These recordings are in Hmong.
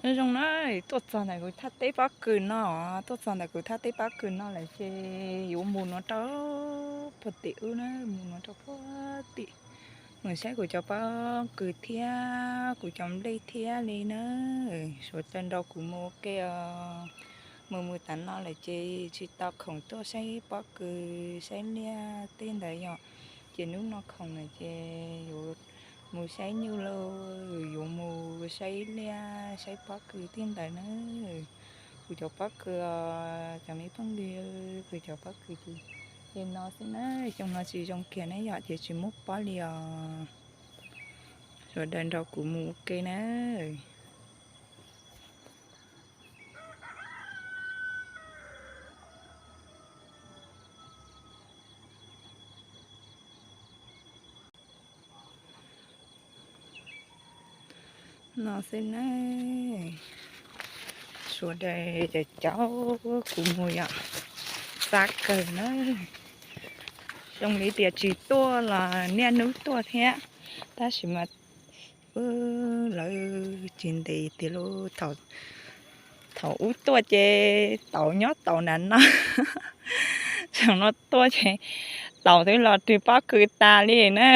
Zoo na, tuaj txog ntawm kuv thaj teb pob kws no, tuaj txog ntawm kuv thaj teb pob kws no lawm ces yuav mus no rau puag tim wb na, mus no rau puag tim, mus saib kuv cov pob kws thiab kuv cov nplej thiab li na. Sawv daws nrog kuv mus ua ke os. Mus mus tas no lawm ces tsis tau khoom tuaj saib pob kws saib liaj tej ntawd yom. Ces hnub no khoom lawm ces yuav mus saib nyuj lauj, yuav mus saib liaj saib pob kws tej ntawd na. Kuv cov pob kws, cov me phooj ywg, kuv cov pob kws ces li no xwb na, xyoo no tsis zoo kiag na yom, ces tsis muaj pob li os. Sawv daws nrog kuv mus ua ke na. No xwb na, sawv daws caum kuv mus yom, xa kawg na. Zoo li tias tsis tuaj los niaj hnub tuaj thiab, tab sis mas lawv tsis ntev tiag lauj. Thaum ub tuaj ces taus nyob taus nram no, zaum no tuaj ces taus twb los rwg pob kws tas li na.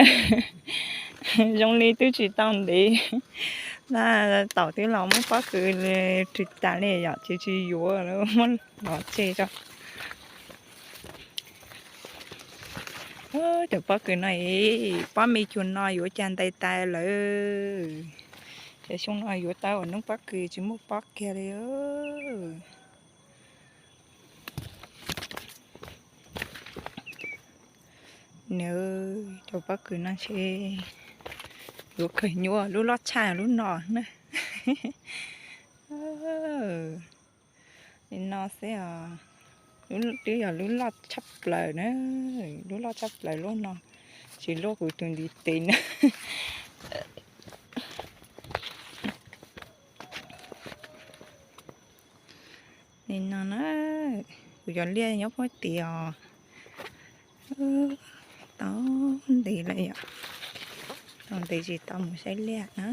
Zoo li twb tsis tau ntev, taus twb los muab pob kws rwg tas li yom, ces tsis yuav lawm, muab lov tseg tso. Cov pob kws no, pob me cuag no yuav cas ntais tas lawm. Ces xyoo no yuav tau ua hnub pob kws tsis muaj pob kiag li. Nws, cov pob kws no ntshe yuav kawg nyuaj, lub loj tshaj lub no na. Li no xwb os, twb yog lub loj tshaj plaws na, lub loj tshaj plaws lub no, tsis luaj kuv tus ntiv tes na. Li no na, kuv cov liaj nyob puag tid os. Tau ntev lawm yom, tau ntev tsis tau mus saib liaj na.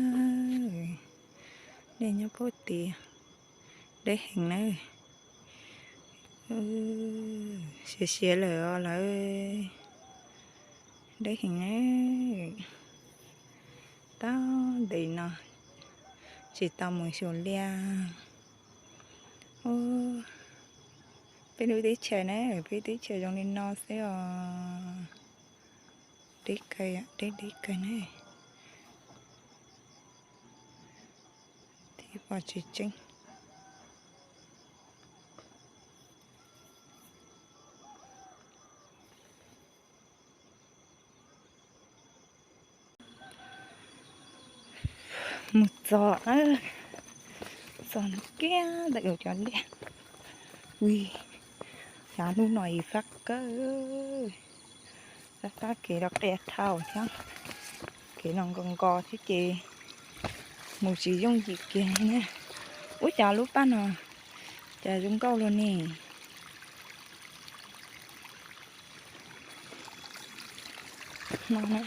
Liaj nyob puag tid, deb heev na. Siav siav lawm os lawv, deb heev na. Tau ntev no tsis tau mus xyuas liaj. Peb lub teb chaws na, peb teb chaws zoo li no xwb os. Deb kawg, deb deb kawg na. Thiab pom tsis tseeb. Mus txog, txog kiag ntawm kuv cov liaj. Ui, xyov hnub no ib fab kawg, tab tab kev los qia dhau thiab, kev no nkos nkos thiab ces mus tsis yooj yim kiag na. Ub, cas lub paj no cas zoo nkauj luaj ne. No na,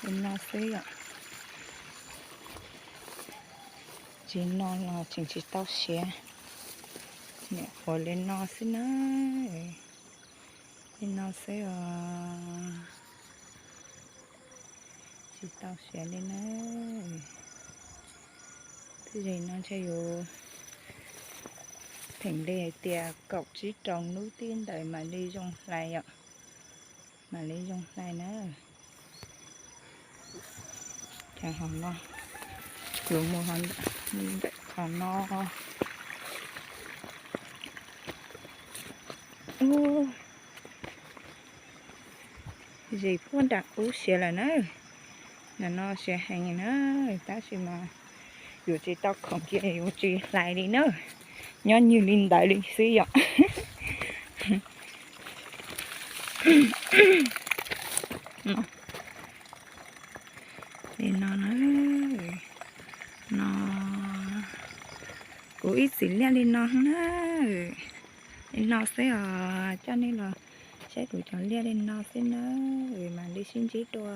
li no xwb yom. Tsis no los tseem tsis tau siav. Nyuam qhuav li no xwb na. Li no xwb os. Tsis tau siav li na. Twb yog no ntshe yuav theem li hais tias kaum tsib rau hnub tib ntawd mam li zoo hlais yom. Mam li zoo hlais na. Ces hov no, yuav mus ntawm qhov no. Ub, zis puag nram ub siav lawm na. Nram no siav heev na, tab sis mas yuav tsis tau khoom ces yuav tsis hlais li na. Nyob nywg li ntawd li xwb yom. Li no na, no, kuv ib txiv liaj li no na, li no xwb os, coj nej los saib kuv cov liaj li no xwb na, mam li sib ntsib dua.